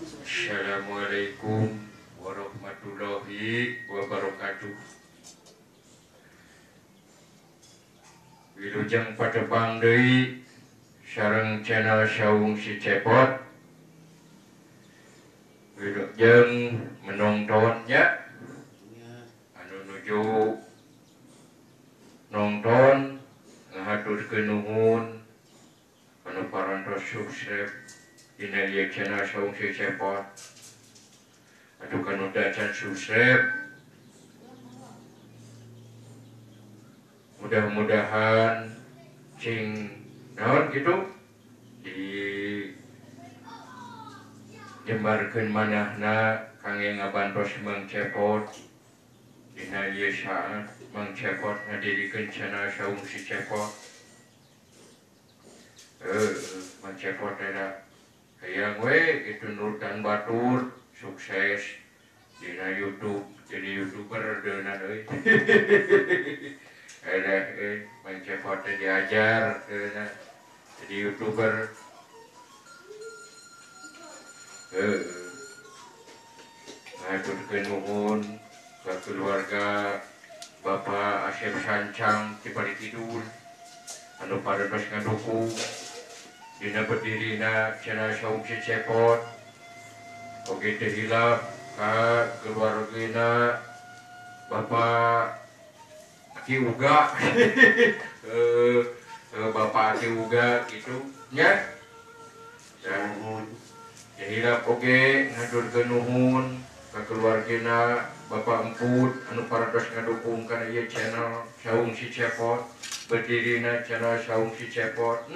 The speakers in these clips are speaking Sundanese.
Assalamualaikum warahmatullahi wabarakatuh. Wilujeng patepang deui sareng channel Saung Si Cepot. Wilujeng menontonnya anu nuju nonton ngahaturkeun nuhun anu parantos subscribe dina ieu channel Saung Si Cepot. Aduh kanu acan subscribe, mudah-mudahan cing naon gitu di jembarkeun manahna kangge ngabantos Mang Cepot dina ieu saat Mang Cepot ngadirikeun channel Saung Si Cepot. Mang Cepot teh hayang we kitu nurutan batur sukses dina YouTube jadi YouTuber deuna euy. Ada Mang Cepot teh diajar deuna jadi YouTuber. Ngaturkeun nuhun ka keluarga Bapak Asep Sancang ti Pari Kidul anu parantos ngadukung dina berdirinya channel Saung Si Cepot. Oge teu hilap ka keluargana Bapak Aki Uga. Bapak Aki Uga gitu nya. Nuhun. Teu hilap oge ngaturkeun nuhun ka keluargana Bapak Emput anu parantos ngadukung kana ieu channel Saung Si Cepot, berdirinya channel Saung Si Cepot.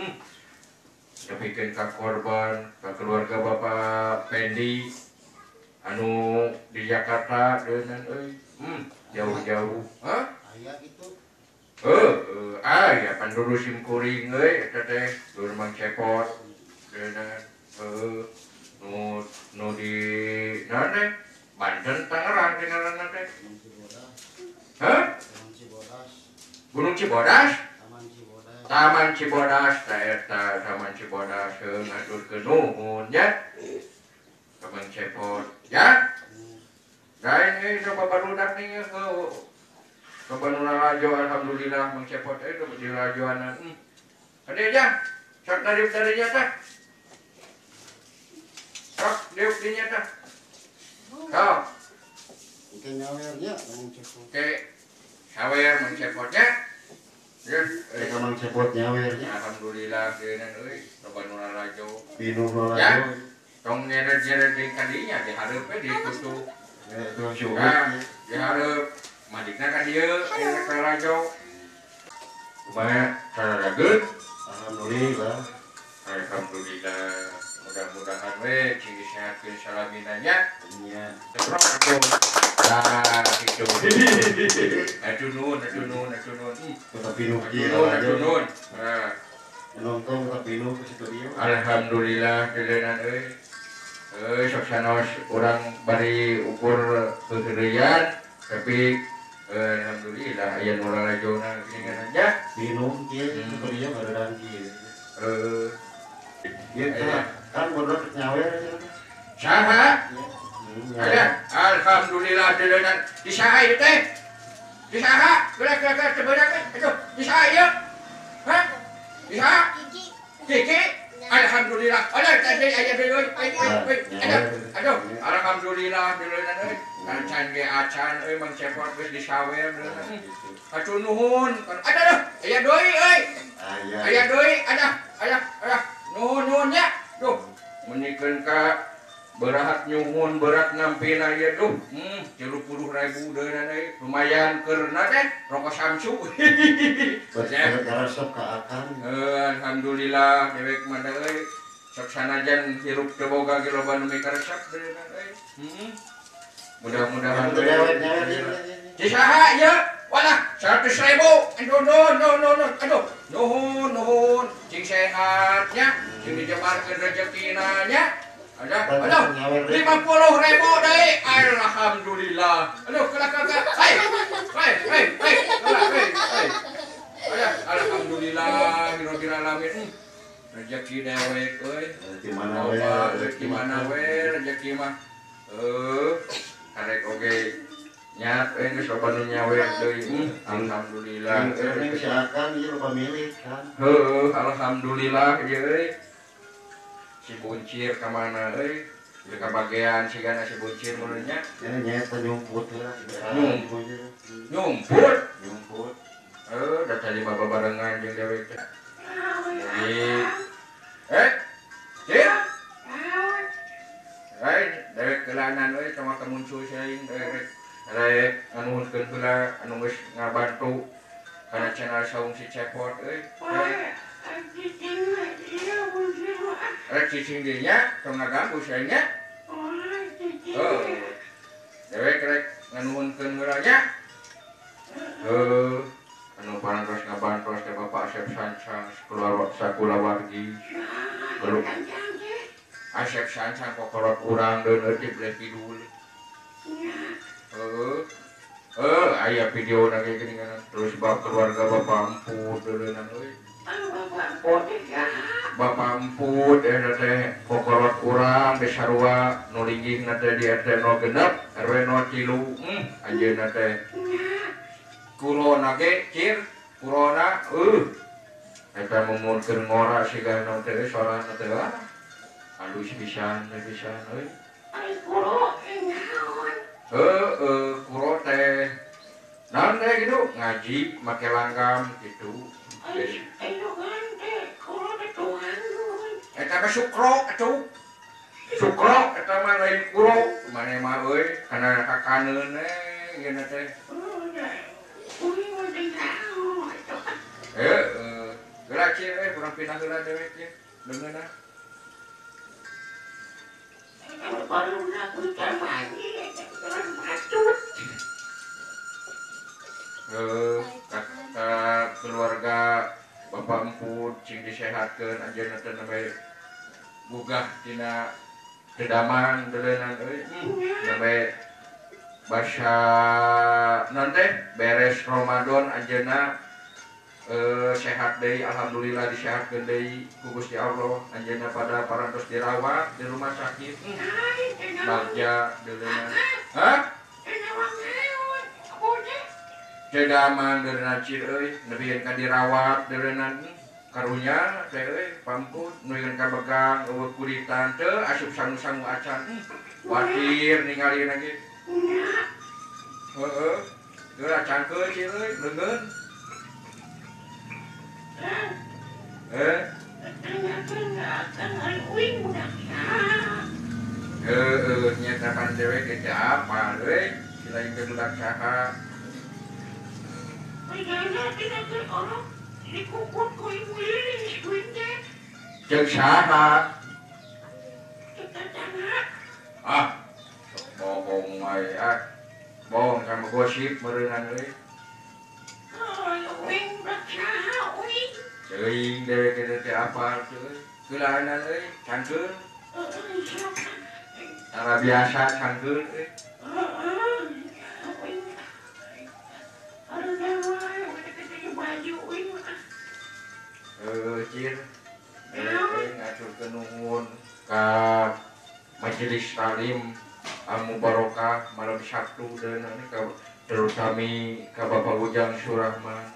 Nepikeun ka korban ka keluarga Bapak Pendi anu di Jakarta deunan euy. Jauh-jauh. Hah? Aya kitu. Aya pan dulu sim kuring euy eta teh dulur Mang Cepot deunan. Nu di naon teh? Banten Tangerang teh ngaranna teh. Hah? Gunung Cibodas. Taman Cibodas ta eta Taman Cibodas ngaturkeun nuhun nya. Ka Mang Cepot ya. Lain euy coba barudak nih heuh. Coba nu lalajo alhamdulillah Mang Cepot euy di lalajoanan. Ade ja. Sok dari dinya teh. Sok diuk dinya teh. Sok. Engke nyawernya Mang Cepot. Oke. Sawer Mang Cepot nya. Mereka Mang Cepot nyawernya. Alhamdulillah deunan euy loba nu lalajo. Pinuh lalajo. Tong nyeret-nyeret deui ka dinya di hareup we ditutup. Nah, di hareup madikna ka dieu rek lalajo. Kumaha sararageun? Alhamdulillah. Alhamdulillah. Mudah-mudahan we cing disehatkeun salamina nya. Nya. Teprok atuh. Nah, gitu. Aduh nuhun, aduh nuhun, aduh nuhun. Tetap pinuh kieu. Aduh nuhun. Nah, nonton tetap pinuh ke situ dieu. Alhamdulillah deuleuna euy. Euy sok sanos urang bari ukur heureyan tapi alhamdulillah aya nu lalajona geuningan nya. Pinuh kieu situ dieu bareurang kieu. Ieu kan bodoh nyawer saha? Ada, alhamdulillah deuleuna. Di saha ieu teh? Di saha? Geura-geura teu beunang euy. Aduh, di saha ieu? Hah? Di saha? Kiki. Kiki? Alhamdulillah. Aduh, tadi aya deui euy. Aduh, aduh. Alhamdulillah deuleuna euy. Acan ge acan euy Mang Cepot geus disawer deuleuna. Aduh nuhun. Aduh, aduh, aya deui euy. Aya deui, ada, aya, aya. Nuhun nuhun nya. Duh, menikeun ka berahat nyuhun berat nampina ieu duh. 30.000 deuna euy. Lumayan keurna teh rokok Samsu. Resep ka akang. Alhamdulillah dewek mah euy. Sok sanajan hirup teu boga ge loba nu mikaresep deuna euy. Mudah-mudahan dewek nyawer. Di saha ieu? Walah, 100.000. Aduh, nuhun, nuhun, nuhun. Aduh, nuhun, nuhun. Cing sehat nya, cing dijebarkeun rezekina nya. Ada, aduh, 50.000 deui. Alhamdulillah. Aduh, kelak kelak. Hai. Hai, hai, hai. Kelak, hai, hai. Aduh, alhamdulillah, rabbil alamin. Rezeki dewek euy. Rezeki mana we? Rezeki mana we rezeki mah. Karek oge nyat euy geus loba nu nyawe deui. Alhamdulillah. Euy si Akang ieu loba milik kan. Heueuh, alhamdulillah ieu euy. Si buncir ka mana euy? Ieu kabagean sigana si buncir mun nya. Ya nyaeta nyumput heula. Nyumput. Nyumput. Da tadi mah babarengan jeung dewek teh. Cir. Lain dewek keulanan euy cuma kemuncul saing dewek rek nganuhunkeun heula anu geus ngabantu kana channel Saung Si Cepot euy. Rek cicing deui nya tong ngaganggu saing nya. Dewek rek nganuhunkeun heula nya. Anu parantos ngabantos teh Bapak Asep Sancang sakulawargi. Asep Sancang kokolot urang deuneur di belah kidul. Aya video na ge geuningan terus bab keluarga Bapak Emput deuleunan euy. Bapak Emput eta teh kokolot urang di sarua nu linggihna teh di RT 06 RW 03. Anjeunna teh Corona ge cir corona eta mumurkeun ngora siga naon teh sorana teh halus pisan teh pisan euy. Ai kuro naon? Kuro teh naon teh gitu ngaji make langgam gitu. Ai kan teh kuro teh tuang. Eta mah sukro atuh. Sukro eta mah lain kuro. Mane mah euy kana kakaneun we ieu teh. Geura cir euy urang pindah heula dewek ye deungeunna. Ka keluarga Bapak Emput cing disehatkeun anjeunna teh nembe gugah tina dedamang deuleunan euy. Nembe basa naon teh beres Ramadan anjeunna sehat deui, alhamdulillah disehatkeun deui ku Gusti Allah. Anjeunna pada parantos dirawat di rumah sakit. Bagja deuleunan. Hah? Teu damang deuleunan cir euy, nebian ka dirawat deuleunan karunya teh euy, pamput nuikeun ka begang eueuh kuritan teu asup sangu-sangu acan. Kuatir ningali ge. Heeh. Geura cangkeul cir euy, leungeun. Nyata pan dewek ge teh apal euy, si lain teh budak saha. Jeung saha? Ah, bohong wae ah. Bohong sama gosip meureunnan euy. Ceuing dewek teh apal teh. Keulaanan euy, cangkeul. Tara biasa cangkeul euy. Cir. Ngaturkeun nuhun ka Majelis Taklim Al-Mubarokah malam Sabtu deuneuh ka terutami ka Bapak Ujang Surahman.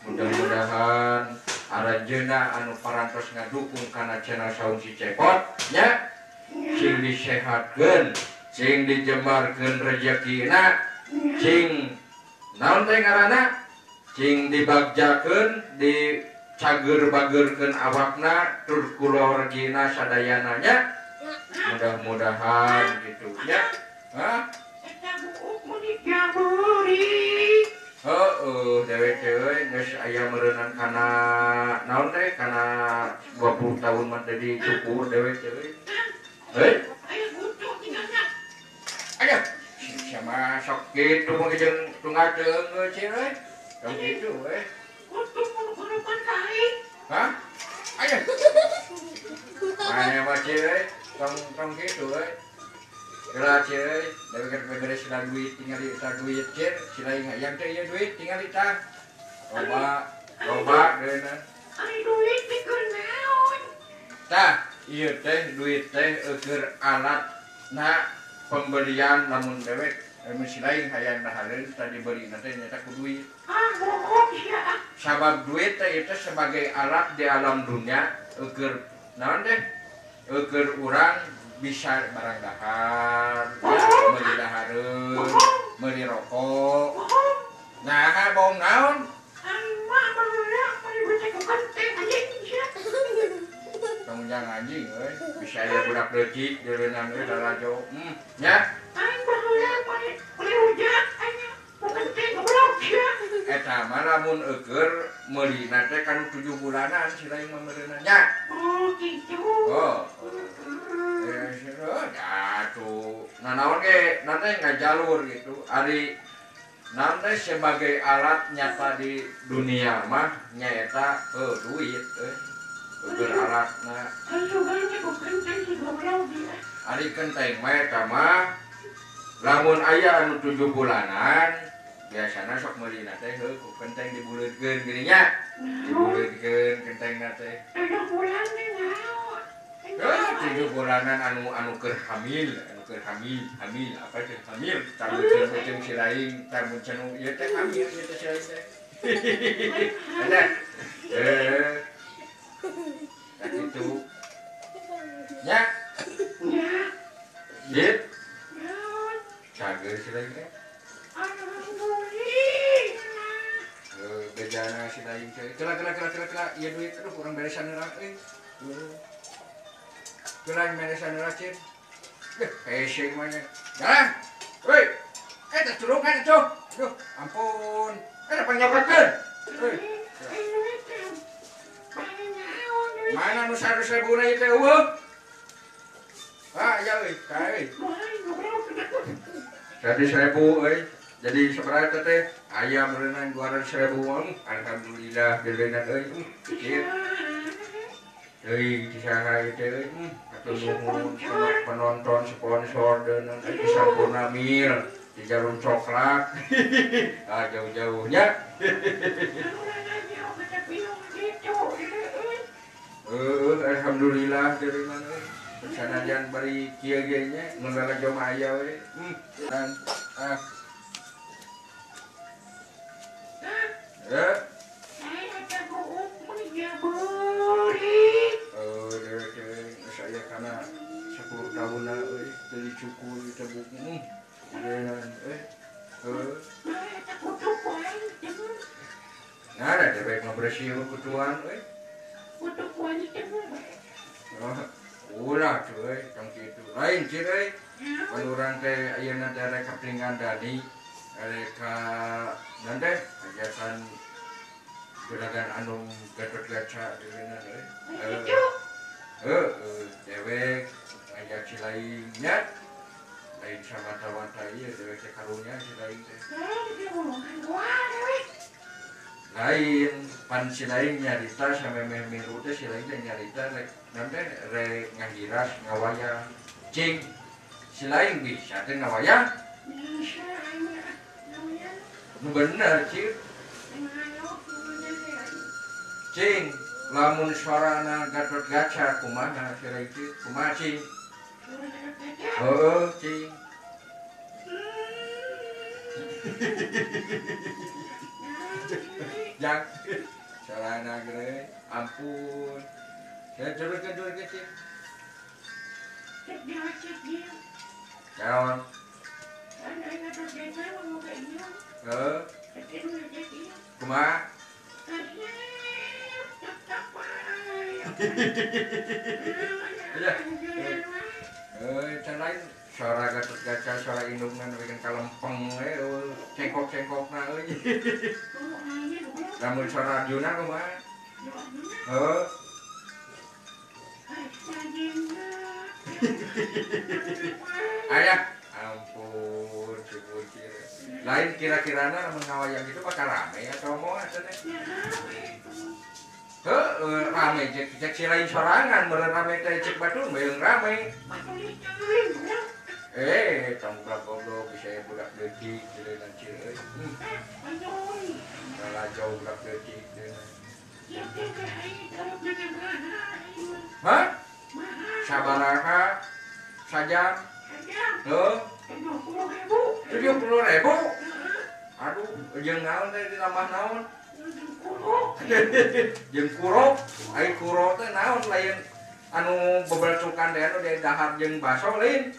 Mudah-mudahan aranjeunna anu parantos ngadukung kana channel Saung Si Cepot nya sing disehatkeun, sing dijembarkeun rejekina, sing naon teh ngaranna, sing dibagjakeun, dicager-bageurkeun awakna tur kulawargina sadayana nya. Mudah-mudahan gitu nya. Hah? Eta buuk mun dijaburi. Heeh, dewek teh euy geus aya meureunan kana naon teh kana 20 tahun mah teh dicukur dewek teh euy. Heuy, aya butuh tinggalna. Aduh, sama sok kitu mah jeung tunggal deung euy euy. Tong kitu euy. Kutu mun kurupan ka aing. Hah? Aduh. Mane mah euy, tong tong kitu euy. Geura ceu, dewek beberes sila duit tingali eta duit ceu, sila hayang teh ieu duit tingali tah. Loba, loba deuna. Ari duit pikeun naon? Tah, ieu teh duit teh eueur alat na pembelian lamun dewek lamun si lain hayang dahareun tadi dibeli teh nyata ku duit. Ah, bohong sia. Sabab duit teh itu sebagai alat di alam dunia eueur naon teh? Eueur urang bisa barang dahar, meuli dahareun, meuli rokok. Nah, bohong naon? Aing mah baheula meuli becek ku kenteng anjing sia. Tong anjing euy, bisa aya budak leutik deureunang euy lalajo. Nya. Aing baheula meuli rujak aing ku kenteng goblok sia. Eta mah lamun eueur meulina teh kanu 7 bulanan si lain mah meureunna nya. Oh, kitu. Oh. Atuh, nah naon ge nanti ngajalur gitu. Ari nanti sebagai alat nyata di dunia mah nyaeta duit eueur alatna. Ari kenteng mah eta mah lamun aya anu 7 bulanan biasana sok meulina teh heuh ku kenteng dibuleutkeun geuning nya. Dibuleutkeun kentengna teh. 7 bulan teh naon? 7 bulanan anu keur hamil, hamil apa teh hamil, tamun jeung si lain, tamun cenu ieu teh hamil ieu teh si lain teh. Ada. Tah kitu. Nya. Nya. Dit. Naon? Cager si lain teh. Alhamdulillah. Bejana si lain teh. Kela ieu duit aduh urang beresan heula euy. Kela beresan heula cin. Hese mah nya. Jalan. Heuy. Eta tulungan atuh. Aduh, ampun. Eta panyokotkeun. Heuy. Mana nu 100.000 na ieu teh eueuh? Ah, ya euy, ka euy. 100.000 euy. Jadi sabaraha teh? Aya meureunang 200.000 mah. Alhamdulillah deureunang euy. Kieu. Euy, disaha ieu teh euy. Atur nuhun penonton sponsor deureunang euy Sampurna Mil di Jarum Coklat. Ah, jauh-jauhnya. Alhamdulillah deureunang euy. Sanajan bari kieu ge nya mun lalajo mah aya we. Dan ah. Dewek geus aya kana 10 tahunna euy teu dicukur teh buku. Deureunang euy. Nah, da dewek mah bersih kutuan euy. Ulah cuy, tong kitu. Lain cir euy. Pan urang teh ayeuna teh rek kapringan dani, rek ka naon teh ajakan juragan anu Gatot Kaca deureunna euy. Heuh, dewek ngajak si lain nya. Lain samata-mata ieu dewek teh karunya si lain teh. Lain pan si lain nyarita samemeh milu teh si lain teh nyarita rek naon teh rek ngahiras ngawayang. Cing si lain bisa teh ngawayang? Bisa ngawayang. Nu bener cing. Cing lamun suarana Gatot Kaca kumaha si lain teh kumaha cing? Heueuh cing. Jang, sarana gere, ampun. Saya terus ke cing. Cek dia. Naon? Heuh. Kumaha? Iya. Can lain suara Gatot Kaca, suara indungna bikin kalempeng we, cengkok-cengkokna euy. Lamun suara Arjuna kumaha? Heuh. Ayah, ampun, si bocil. Lain kira-kirana lamun ngawayang gitu bakal rame atau moal cenah? Heuh, rame cek si lain sorangan meureun rame teh cek batur meureun rame. Tong budak goblok bisa ya budak leutik deureunna cir euy. Kalah jauh budak leutik deureunna. Hah? Sabaraha sajam? Heuh. 70.000. Aduh, jeung naon teh ditambah naon? Jeung kuro. Ai kuro teh naon lain anu bebercukan teh anu dahar jeung baso lain.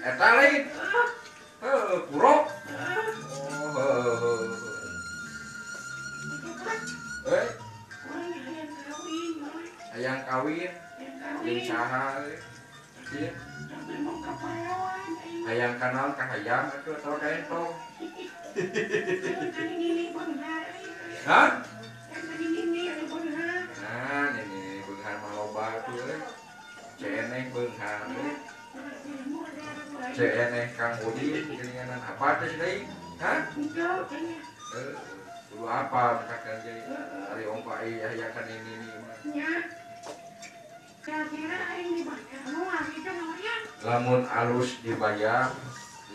Eta lain. Heuh, kuro. Oh, heuh. Eh? Hayang kawin. Jeung saha euy? Ieu. Hayang ka naon ka hayang atuh atawa ka entong. Hah? Nah, nini beunghar mah loba atuh euy. Ceneh beunghar euy. Ceneh Kang Udin geuninganan apa teh deui? Hah? Heuh, kudu apa misalkan jadi ari ongko ai hayang ka nini mah. Lamun alus dibayar,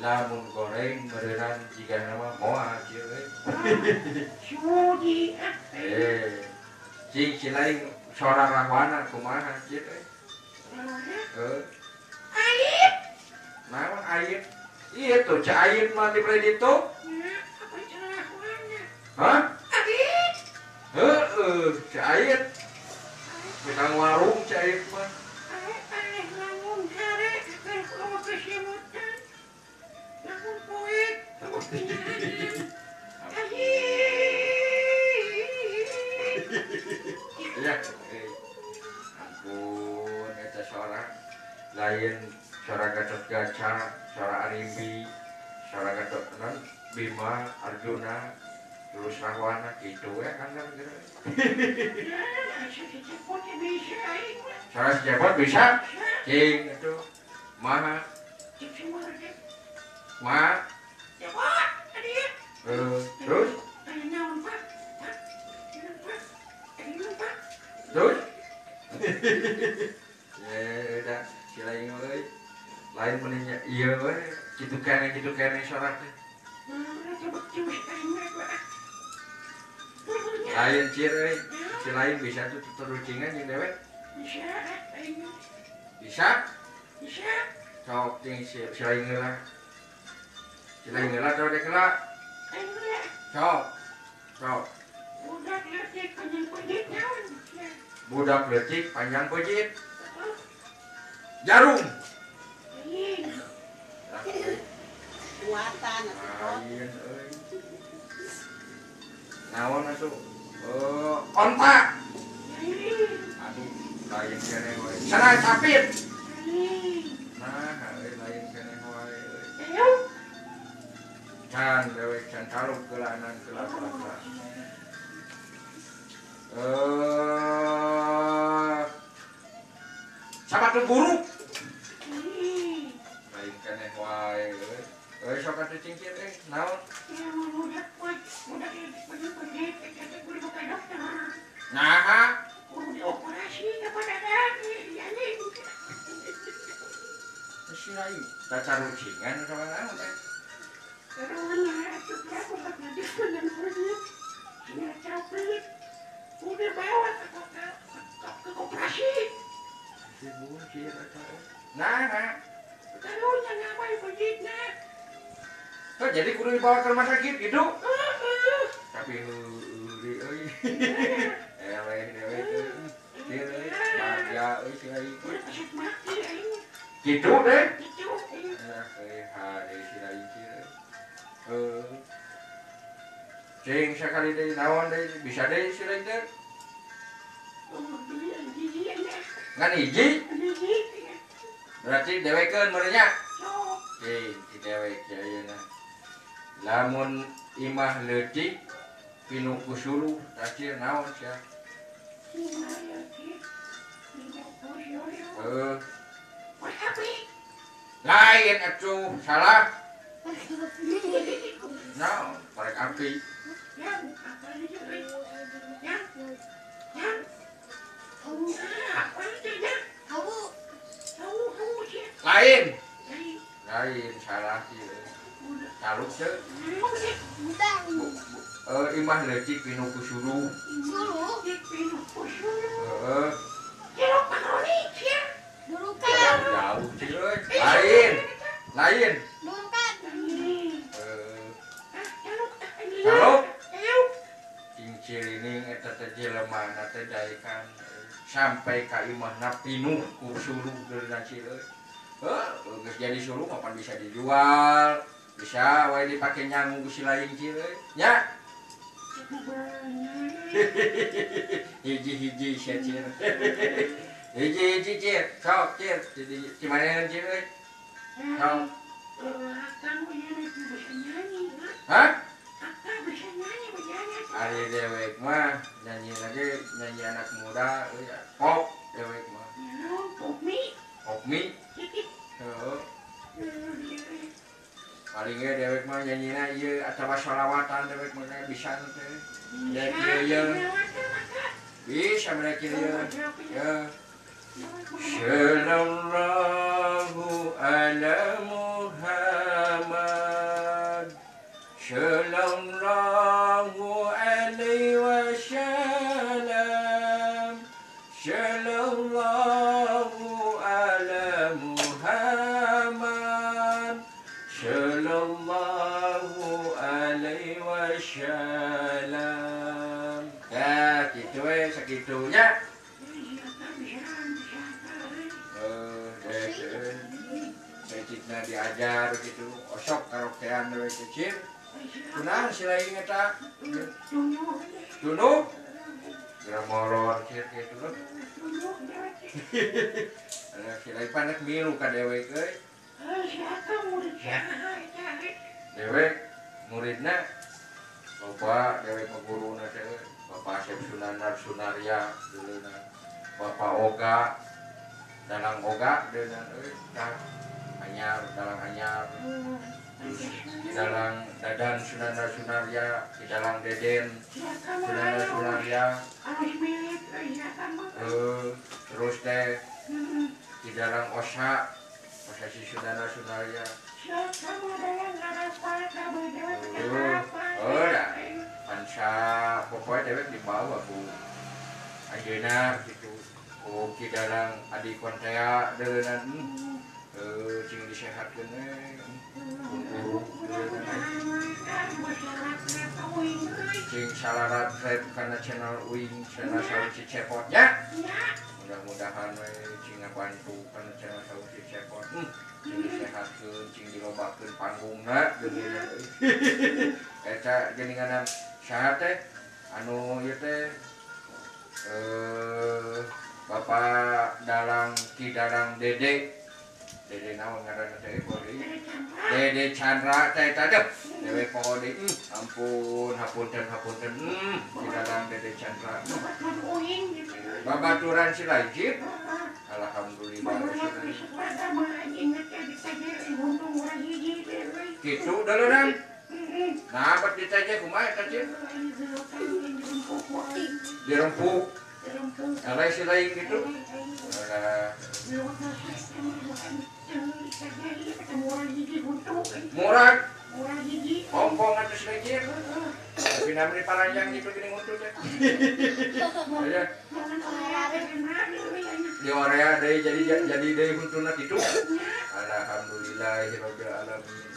lamun goreng meureunnan jigana mah moal kieu euy. Sudi. Eh. Cing si lain sora rahwana kumaha kieu euy. Heuh. Aib. Naon aib? Ieu tuh ca aib mah di ditu. Apa rahwana? Hah? Aib. Heueuh, ca aib. Tukang warung ca aib mah. Aib lamun hare keur kesemutan. Lamun poek. Ya, ampun, eta sora lain sora Gatot Kaca, sora Arimbi, sora Gatot non Bima, Arjuna, terus Rahwana gitu ya kan kan gitu. Sora si Cepot bisa, cing itu maha, maha. Terus? Terus? Ya udah, si lain euy. Lain mending ieu we, kitu keneh sora teh. Lain cir euy, si lain bisa tuh tuturucingan jeung dewek. Bisa, Bisa? Bisa. Sok jeung si lain heula. Si lain heula sok dek heula. Sok. Sok. Budak leutik panjang pejit naon? Budak leutik panjang pejit. Jarum. Lain. Kuatan atuh. Lain euy. Naon atuh? Onta. Aduh, lain keneh wae. Sarai sapit. Nah, euy lain keneh wae euy. Can dewek can taluk geulanan geula geula. Sapatu buruk. Lain keneh wae euy. Euy sok atuh cingkir euy, naon? Budak budak kudu ka dokter. Naha? Kudu dioperasi kepada anjing. Si lain tacarucingan sama naon teh? Karunya atuh aku lagi panjang pejit. Sia capek. Udah bawa ke koperasi. Nah, karunya ngapain pejitna? Tuh, jadi kudu dibawa ke rumah sakit gitu? Tapi heureuy euy. Eleh dewek euy. Ieu euy, bagja euy si lain. Gitu deh. Gitu. Eh, hade si lain kieu. Heuh. Cing sakali deui naon deui bisa deui si lain teh? Ngan hiji? Berarti dewekeun meureun nya? Cing si dewek ya ayeuna. Lamun imah leutik pinuh ku suluh tacir naon sia? Heuh. Lain atuh salah. Naon korek api. Lain. Lain salah ieu. Taluk teu. Imah leutik pinuh ku suluh. Suluh? Heeh. Jauh cil euy. Lain. Lain. Dungkan. Caluk. Cing cirining eta teh jelema teh daekan sampai ka imahna pinuh ku suluh geurna cil euy. Heuh, geus jadi suluh kapan bisa dijual? Bisa wae dipake nyangu ku si lain cil euy. Nya. Hiji-hiji sia cil. Hiji-hiji cil, sok cil, jadi cimaneun cil euy. Sok. Hah? Ari dewek mah nyanyi lagi nyanyi anak muda euy, pop dewek mah. Pop mi. Pop mi. Heuh. Paling ge dewek mah nyanyina ieu atawa sholawatan dewek mah bisa teh. Dek ieu bisa mereka ieu. Ya. Sallallahu ala Muhammad. Sallallahu alaihi wasallam. Sallallahu ala Muhammad. Sallallahu alaihi wasallam. Ya, gitu we sakitunya. Secitna diajar gitu, osok karaokean dewe kecil. Kunaon si lain eta? Tunduh. Geura molor kieu kitu lho. Si lain panek milu ka dewek euy. Dewek muridna loba dewek mah guruna teh Bapak Asep Sunanar Sunarya duluna. Bapak Oga Dalang Oga duluna euy tah anyar dalang anyar. Terus di dalang Dadan Sunanar Sunarya, di dalang Deden Sunanar Sunarya. Terus teh di dalang Osa, Osa si Sunanar Sunarya. Oh, dah. Pansa pokoknya dewek dibawa ku anjeunna gitu. Oh, ki dalang Adi Kontea deunan. Cing disehatkeun we. Cing salarat rep kana channel Uing, channel Saung Si Cepot nya. Mudah-mudahan we cing ngabantu kana channel Saung Si Cepot. Cing disehatkeun, cing dilobakeun panggungna geuningan euy. Eta geuningan saha teh anu ieu teh Bapak Dalang Ki Dalang Dede. Dede naon ngaranna teh deui? Dede Chandra teh eta deuh. Dewe poho deui. Ampun, hapunten hapunten. Ki Dalang Dede Chandra. Babaturan si lajib. Alhamdulillah. Kitu daleunan. Nah, bet ditaje kumaha eta cil? Dirempuk. Alai si lain gitu. Alah. Murag. Ompong atuh si lain. Tapi namanya paranjang gitu gini nguntut ya. Ya. Di Korea deui jadi deui huntuna kitu. Alhamdulillahirabbil alamin.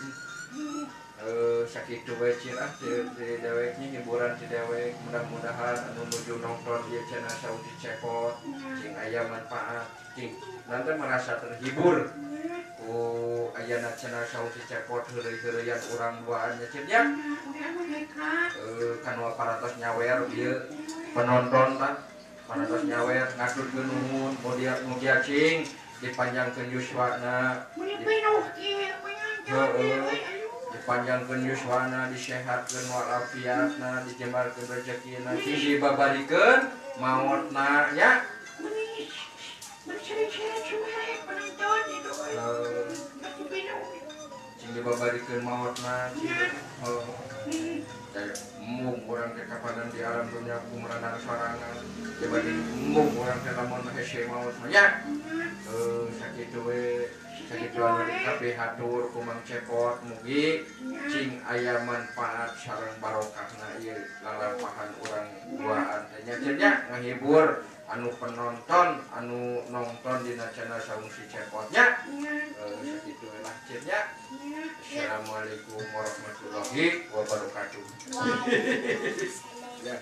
Sakitu we cil ah ti deweknya hiburan ti dewek mudah-mudahan anu nuju nonton ieu channel Saung Si Cepot cing aya manfaat cing nanti merasa terhibur ku ayana channel Saung Si Cepot heureuy-heureuyan urang duaan nya cil nya kanu parantos nyawer ieu penonton tah parantos nyawer ngaturkeun nuhun mugia cing dipanjangkeun yuswana dipanjangkeun yuswana, disehatkeun walafiatna, dijembarkeun rezekina, dibabarikeun maotna nya. Cing dibabarikeun maotna, embung urang teh kapanan di alam dunia ku merenang sorangan. Dibanding embung urang teh lamun hese maotna nya. Sakitu we. Sakitu anu kabeh hatur ku Mang Cepot mugi cing aya manfaat sareng barokahna ieu lalampahan urang duaan teh nya cenah ngahibur Anu penonton anu nonton dina channel Saung Si Cepotnya. Nya. Sakitu we lah nya. Nya. Assalamualaikum warahmatullahi wabarakatuh. Waalaikumsalam. Ya.